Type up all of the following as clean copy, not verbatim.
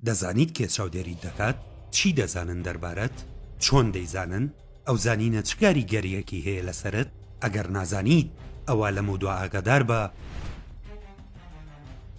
دەزانیت کێ چاودێریت دەکات؟ چی دەزانن دەربارەت؟ چۆن دەیزانن؟ ئەو زانینە چ کاریگەرییەکی هەیە لەسەرت؟ ئەگەر نازانیت ئەوا لەمەودوا ئاگاداربە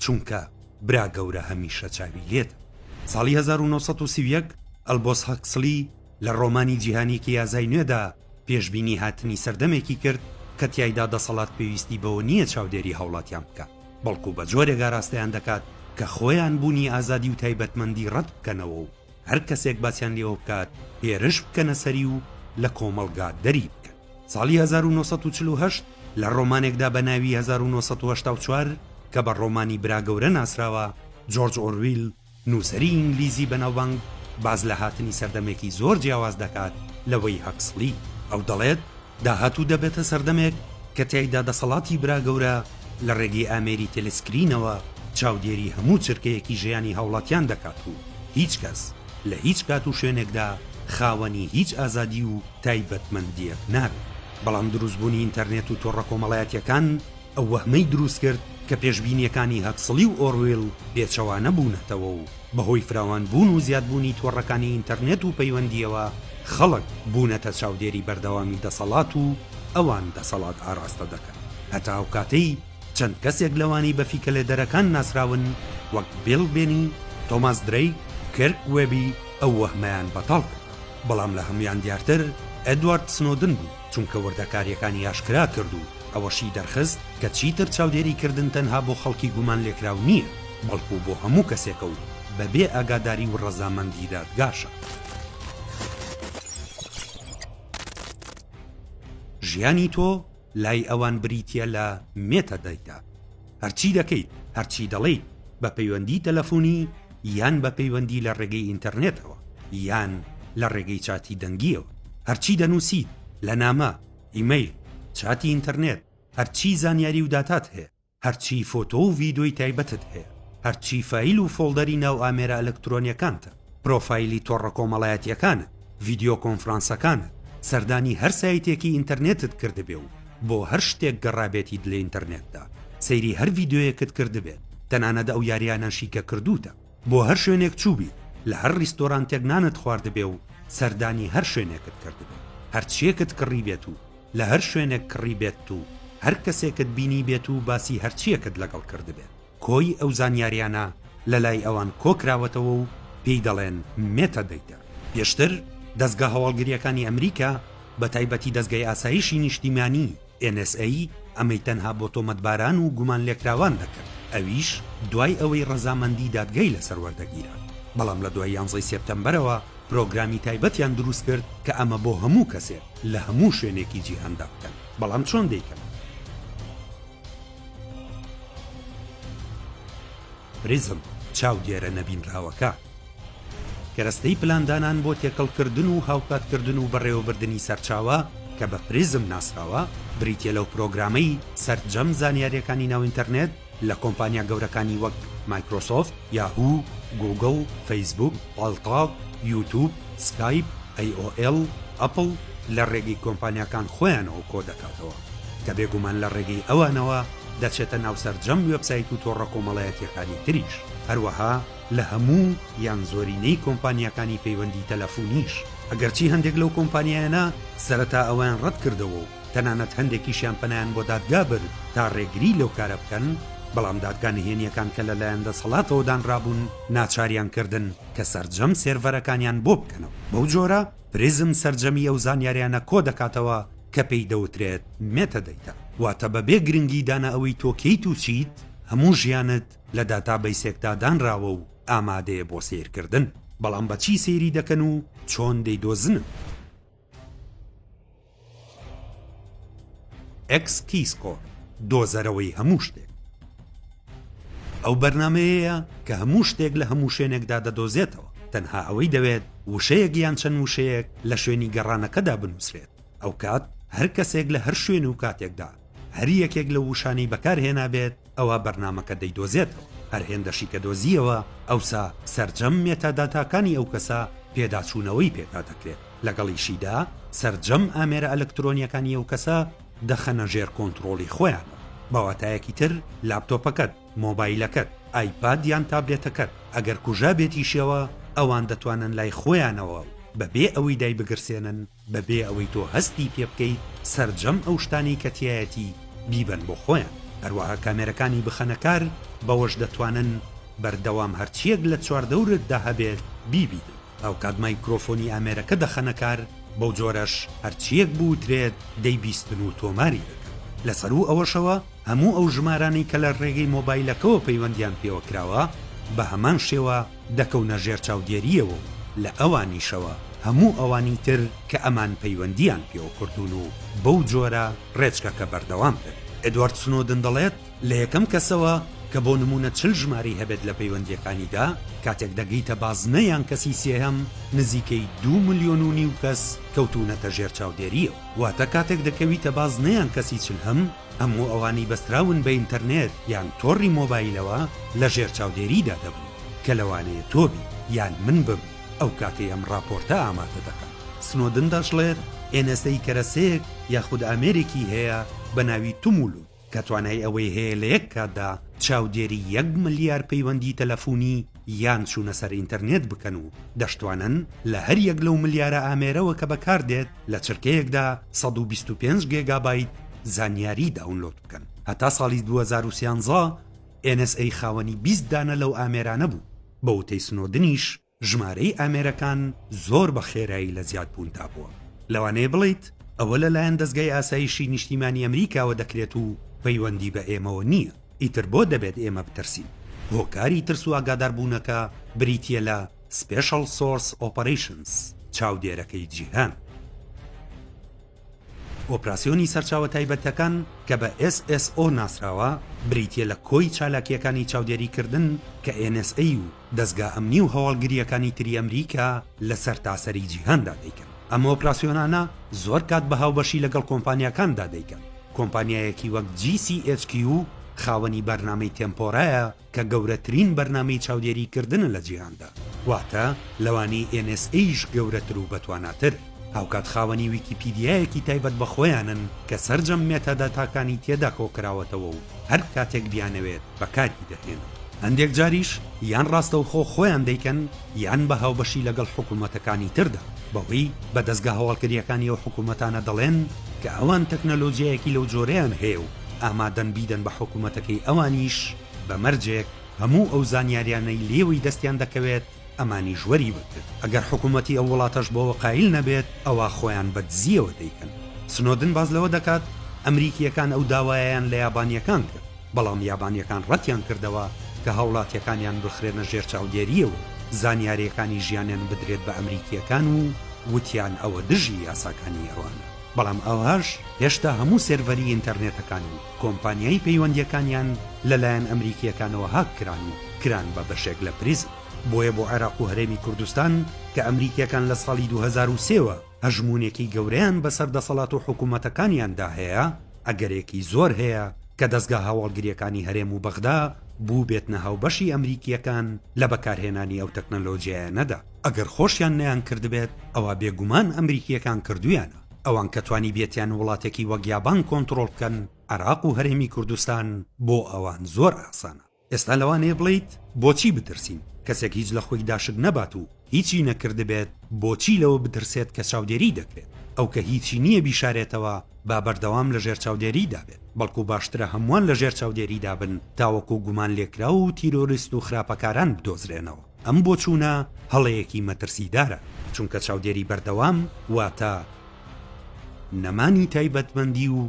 چونکە برا گەورە هەمیشە چاوی لێتە. ساڵی 1931 ئەلبۆس هەکسلی لە ڕۆمانی جیهانێکی ئازای نوێدا پێشبینی هاتنی سەردەمێکی کرد کە تیایدا دەسەڵات پێویستی بەوە نییە چاودێری هاوڵاتیان بکات، بەڵکو بە جۆرێک ئاراستەیان دەکات کە خۆیان بوونی ئازادی و تایبەتمەندی ڕەت بکەنەوە و هەر کەسێک باسیان لێوە بکات هێرش بکەنە سەری و لە کۆمەڵگا دەری بکەن. ساڵی 1948 لە ڕۆمانێکدا بە ناوی 1984 کە بە ڕۆمانی برا گەورە ناسراوە، جۆرج ئۆرویل نووسەری ئینگلیزی بەناوبانگ باس لە هاتنی سەردەمێکی زۆر جیاواز دەکات لەوەی هەکسڵی. ئەو دەڵێت، داهاتوو دەبێتە سەردەمێک کە تیایدا دەسەڵاتی برا گەورە لە ڕێگەی ئامێری تەلەسکرینەوە چاودێری هەموو چرکەیەکی ژیانی هاوڵاتیان دەکات و هیچ کەس لە هیچ کات و شوێنێکدا خاوەنی هیچ ئازادی و تایبەتمەندییەک نابێت. بەڵام دروستبوونی ئینتەرنێت و تۆڕە کۆمەڵایەتییەکان ئەو وەهمەی دروست کرد کە پێشبینییەکانی هەکسڵی و ئۆرویڵ پێچەوانە بوونەتەوە و بەهۆی فراوانبوون و زیادبوونی تۆڕەکانی ئینتەرنێت و پەیوەندییەوە خەڵک بوونەتە چاودێری بەردەوامی دەسەڵات و ئەوان دەسەڵات ئاراستە دەکەن هەتا ئەو کاتەی چەند کەسێک لەوانەی بە فیکەلێدەرەکان ناسراون وەک بیڵ بێنی، تۆماس درەیک، کێرک وێبی ئەو وەهمەیان بەتاڵ کردەوە. بەڵام لە هەموویان دیارتر ئێدوارد سنۆدن بوو چونکە وردەکارییەکانی ئاشکرا کرد و ئەوەشی دەرخست کە چیتر چاودێریکردن تەنها بۆ خەڵکی گومانلێکراو نییە، بەڵکو بۆ هەموو کەسێکە و بەبێ ئاگاداری و ڕەزامەندی دادگاشە. ژیانی تۆ لای ئەوان بریتییە لە metadata. هەرچی دەکەیت، هەرچی دەڵێیت، بە پەیوەندی تەلەفۆنی یان بە پەیوەندی لە ڕێگەی ئینتەرنێتەوە یان لە ڕێگەی چاتی دەنگییەوە، هەرچی دەنووسیت لە نامە، ئیمەیل، چاتی ئینتەرنێت، هەرچی زانیاری و داتات هەیە، هەرچی فۆتۆ و ڤیدۆی تایبەتت هەیە، هەرچی فایل و folder ی ناو ئامێرە ئەلکترۆنیەکانتە، پرۆفایلی تۆڕە کۆمەڵایەتیەکانت، ڤیدیۆ کۆنفرانسەکانت، سەردانی هەر سایتێکی ئینتەرنێتت کردبێ و بۆ هەر شتێک گەڕابێتیت لە ئینتەرنێتدا، سەیری هەر ڤیدیۆیەکت کردبێت، تەنانەت ئەو یاریانەشی کە کردووتە. بۆ هەر شوێنێک چووبیت، لە هەر ڕیستۆرانتێک نانت خواردبێ و سەردانی هەر شوێنێکت کردبێت، هەرچییەکت کڕیبێت و لە هەر شوێنێک کڕیبێتت و هەر کەسێکت بینیبێت و باسی هەرچییەکت لەگەڵ کردبێت، کۆی ئەو زانیاریانە لە لای ئەوان کۆکراوەتەوە و پێی دەڵێن metadata. پێشتر دەزگا هەواڵگرییەکانی ئەمریکا، بەتایبەتی دەزگای ئاسایشی نیشتیمانی، NSA، ئەمەی تەنها بۆ تۆمەتباران و گومانلێکراوان دەکرد، ئەویش دوای ئەوەی ڕەزامەندی دادگای لەسەر وەردەگیرا. بەڵام لە دوای یانزەی سێپتەمبەرەوە پرۆگرامی تایبەتیان دروستکرد کە ئەمە بۆ هەموو کەسێک لە هەموو شوێنێکی جیهاندا بکەن. بەڵام چۆن دەیکەن؟ پریزم، چاودێرە نەبینراوەکە. کەرەستەی پلاندانان بۆ تێکەڵکردن و هاوکاتکردن و بەڕێوەبردنی سەرچاوە کە بە پریزم ناسراوە، بریتییە لەو پرۆگرامەی سەرجەم زانیارییەکانی ناو ئینتەرنێت لە کۆمپانیا گەورەکانی وەک مایکرۆسۆفت، یاهوو، گووگڵ، فەیسبووک، پاڵتاک، یوتوب، سکایپ، ئەی ئۆ ئێڵ، ئەپڵ لە ڕێگەی کۆمپانیاکان خۆیانەوە کۆدەکاتەوە کە بێگومان لە ڕێگەی ئەوانەوە دەچێتە ناو سەرجەم وێبسایت و تۆڕە کۆمەڵایەتییەکانی تریش هەروەها لە هەموو یان زۆرینەی کۆمپانیاکانی پەیوەندی تەلەفونیش. ئەگەرچی هەندێک لەو کۆمپانیایانە سەرەتا ئەوەیان ڕەتکردەوە و تەنانەت هەندێکیشیان پەنایان بۆ دادگا برد تا ڕێگری لەو کارە بکەن، بەڵام دادگا نهێنییەکان کە لەلایەن دەسەڵاتەوە دانرابوون ناچاریان کردن کە سەرجەم سێرڤەرەکانیان بۆ بکەنەوە. بەو جۆرە پریزم سەرجەمی ئەو زانیاریانە کۆدەکاتەوە کە پێی دەوترێت metadata، واتە بەبێ گرنگی دانە ئەوەی تۆ کێیت و چیت، هەموو ژیانت لە database ێکدا دانراوە و ئامادەیە بۆ سەیرکردن، بەڵام بە چی سەیری دەکەن و چۆن دەیدۆزنەوە؟ XKeyscore، دۆزەرەوەی هەموو شتێک. ئەو بەرنامەیەیە کە هەموو شتێک لە هەموو شوێنێکدا دەدۆزێتەوە، تەنها ئەوەی دەوێت وشەیەک یان چەند وشەیەک لە شوێنی گەڕانەکەدا بنووسرێت، ئەوکات هەر کەسێک لە هەر شوێن و کاتێکدا هەر یەکێک لەو وشانەی بەکارهێنابێت ئەوا بەرنامەکە دەیدۆزێتەوە، هەر هێندەشی کە دۆزییەوە ئەوسا سەرجەم metadata کانی ئەو کەسە پێداچوونەوەی پێدا دەکرێت، لەگەڵیشیدا سەرجەم ئامێرە ئەلکترۆنییەکانی ئەو کەسە دەخەنە ژێر کۆنتڕۆڵی خۆیانەوە، بە واتایەکی تر لاپتۆپەکەت، مۆبایلەکەت. ئایپاد یان تابلێتەکەت، ئەگەر کوژابێتیشەوە ئەوان دەتوانن لای خۆیانەوە و بەبێ ئەوەی دایبگرسێنن، بەبێ ئەوەی تۆ هەستی پێ بکەیت سەرجەم ئەو شتانەی کە تیایەتی بیبەن بۆ خۆیان، هەروەها کامێرەکانی بخەنە کار، بەوەش دەتوانن بەردەوام هەرچییەک لە چواردەورتدا هەبێت بیبینن، هاوکات مایکرۆفۆنی ئامێرەکە دەخەنە کار، بەو جۆرەش هەرچییەک بوترێت دەیبیستن و تۆماری دەکەن. لە سەروو ئەوەشەوە هەموو ئەو ژمارانەی کە لە ڕێگەی مۆبایلەکەوە پەیوەندیان پێوە کراوە بە هەمان شێوە دەکەونە ژێر چاودێرییەوە و لە ئەوانیشەوە هەموو ئەوانی تر کە ئەمان پەیوەندییان پێوە کردوون و بەو جۆرە ڕێچکەکە بەردەوام دەبێت. ئێدوارد سنۆدن دەڵێت، لە یەکەم کەسەوە کە بۆ نموونە 40 ژمارەی هەبێت لە پەیوەندییەکانیدا، کاتێک دەگەیتە بازنە یان کەسی سێهەم، نزیکەی دوو ملیۆن و نیو کەس کەوتوونەتە ژێر چاودێرییەوە. واتە کاتێک دەکەویتە بازنە یان کەسی چلهەم، هەموو ئەوانەی بەستراون بە ئینتەرنێت یان تۆڕی مۆبایلەوە لە ژێر چاودێریدا دەبن، کە لەوانەیە تۆ بی یان من بم ئەو کاتەی ئەم ڕاپۆرتە ئامادە دەکەم. سنۆدن دەشڵێت، NSA کەرەسەیەک یاخود ئامێرێکی هەیە بە ناوی تومولو کە توانای ئەوەی هەیە لە یەک کاتدا چاودێری یەک ملیار پەیوەندی تەلەفونی یان چوونە سەر ئینتەرنێت بکەن و دەشتوانن لە هەر یەک لەو ملیارە ئامێرەوە کە بەکاردێت لە چرکەیەکدا 125 گێگابایت زانیاری داونلۆد بکەن. هەتا ساڵی 2013 NSA خاوەنی 20 دانە لەو ئامێرانە بوو، بە وتەی سنۆدنیش ژمارەی ئامێرەکان زۆر بە خێرایی لە زیادبووندا بووە. لەوانەیە بڵێیت ئەوە لەلایەن دەزگای ئاسایشی نیشتیمانی ئەمریکاوە دەکرێت و پەیوەندی بە ئێمەوە نییە، ئیتر بۆ دەبێت ئێمە بترسین؟ هۆکاری ترس و ئاگاداربوونەکە بریتییە لە Special Source Operations، چاودێرەکەی جیهان. ئۆپراسیۆنی سەرچاوە تایبەتەکان کە بە SSO ناسراوە، بریتییە لە کۆی چالاکییەکانی چاودێریکردن کە NSA و دەزگا ئەمنی و هەواڵگرییەکانی تری ئەمریکا لە سەرتاسەری جیهاندا دەیکەن. ئەم ئۆپراسیۆنانە زۆر کات بە هاوبەشی لەگەڵ کۆمپانیاکاندا دەیکەن. کۆمپانیایەکی وەک GCHQ خاوەنی بەرنامەی تێمپۆرایە کە گەورەترین بەرنامەی چاودێریکردنە لە جیهاندا، واتە لەوانەی NSA یش گەورەتر و بەتواناتر. هاوکات خاوەنی ویکیپیدیایەکی تایبەت بە خۆیانن کە سەرجەم مێتاداتاکانی تێدا کۆکراوەتەوە و هەر کاتێک بیانەوێت بەکاری دەهێنن. هەندێک جاریش یان ڕاستەوخۆ خۆیان دەیکەن یان بە هاوبەشی لەگەڵ حکوومەتەکانی تردا، بەوەی بە دەزگا هەواڵگرییەکانی ئەو حکوومەتانە دەڵێن کە ئەوان تەکنەلۆجیایەکی لەو جۆرەیان هەیە و ئامادەن بیدەن بە حکوومەتەکەی ئەوانیش بە مەرجێک هەموو ئەو زانیاریانەی لێوەی دەستیان دەکەوێت ئەمانیش وەری بگرن، ئەگەر حکوومەتی ئەو وڵاتەش بەوە قایل نەبێت ئەوا خۆیان بە دزییەوە دەیکەن. سنۆدن باس لەوە دەکات، ئەمریکییەکان ئەو داوایەیان لە یابانییەکان کرد، بەڵام یابانییەکان ڕەتیان کردەوە کە هاوڵاتییەکانیان بخرێنە ژێر چاودێرییەوە و زانیارییەکانی ژیانیان بدرێت بە ئەمریکییەکان و وتیان ئەوە دژی یاساکانی ئەوانە. بەڵام ئەوهاش هێشتا هەموو سێرڤەری ئینتەرنێتەکان و کۆمپانیای پەیوەندییەکانیان لەلایەن ئەمریکییەکانەوە هاک کران و کران بە بەشێک لە پریزم. بۆیە بۆ عێراق و هەرێمی کوردستان کە ئەمریکییەکان لە ساڵی 2003 وە هەژموونێکی گەورەیان بەسەر دەسەڵات و حکوومەتەکانیاندا هەیە، ئەگەرێکی زۆر هەیە کە دەزگا هەواڵگرییەکانی هەرێم و بەغدا بووبێتنە هاوبەشی ئەمریکییەکان لە بەکارهێنانی ئەو تەکنەلۆجیایانەدا. ئەگەر خۆشیان نەیانکردبێت ئەوا بێگومان ئەمریکییەکان کردوویانە. ئەوان کە توانیبێتیان وڵاتێکی وەک یابان کۆنتڕۆڵ بکەن، عێراق و هەرێمی کوردستان بۆ ئەوان زۆر ئاسانە. ئێستا لەوانەیە بڵێیت بۆچی بترسین؟ کەسێک هیچ لە خۆیدا شک نەبات و هیچی نەکردبێت بۆچی لەوە بترسێت کە چاودێری دەکرێت؟ ئەو کە هیچی نییە بیشارێتەوە با بەردەوام لە ژێر چاودێریدا بێت، بەڵکو باشترە هەمووان لە ژێر چاودێریدا بن تاوەکو گومانلێکراو و تیرۆریست و خراپەکاران بدۆزرێنەوە. ئەم بۆچوونە هەڵەیەکی مەترسیدارە، چونکە چاودێری بەردەوام واتە نەمانی تایبەتمەندی و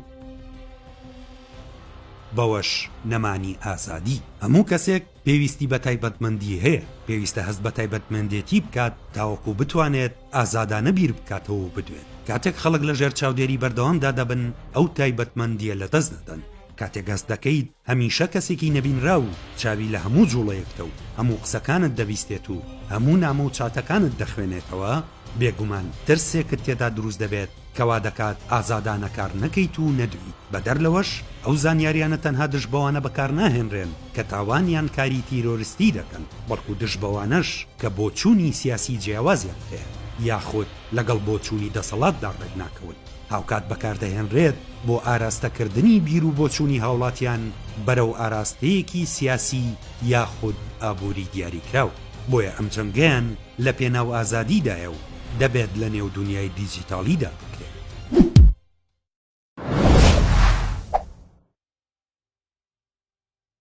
بەوەش نەمانی ئازادی. هەموو کەسێک پێویستی بە تایبەتمەندی هەیە، پێویستە هەست بە تایبەتمەندێتی بکات تاوەکو بتوانێت ئازادانە بیر بکاتەوە و بدوێت. کاتێک خەڵک لە ژێر چاودێری بەردەوامدا دەبن، ئەو تایبەتمەندییە لەدەست دەدەن. کاتێک هەست دەکەیت هەمیشە کەسێکی نەبینراو و چاوی لە هەموو جوڵەیەکتە و هەموو قسەکانت دەبیستێت و هەموو نامە و چاتەکانت دەخوێنێتەوە، بێگومان ترسێکت تێدا دروست دەبێت کە وا دەکات ئازادانە کار نەکەیت و نەدویت، بەدەر لەوەش ئەو زانیاریانە تەنها دژ بەوانە بەکارناهێنرێن کە تاوان یان کاری تیرۆرستی دەکەن، بەڵکو دژ بەوانەش کە بۆچوونی سیاسی جیاوازیان هەیە. یاخود لەگەڵ بۆچوونی دەسەڵاتدا ڕێک ناکەون. هاوکات بەکاردەهێنرێت بۆ ئاراستەکردنی بیر و بۆچوونی هاوڵاتیان بەرەو ئاراستەیەکی سیاسی یاخود ئابووری دیاریکراو. بۆیە ئەم جەنگەیان لە پێناو ئازادیدایە و دەبێت لە نێو دونیای دیجیتاڵیدا.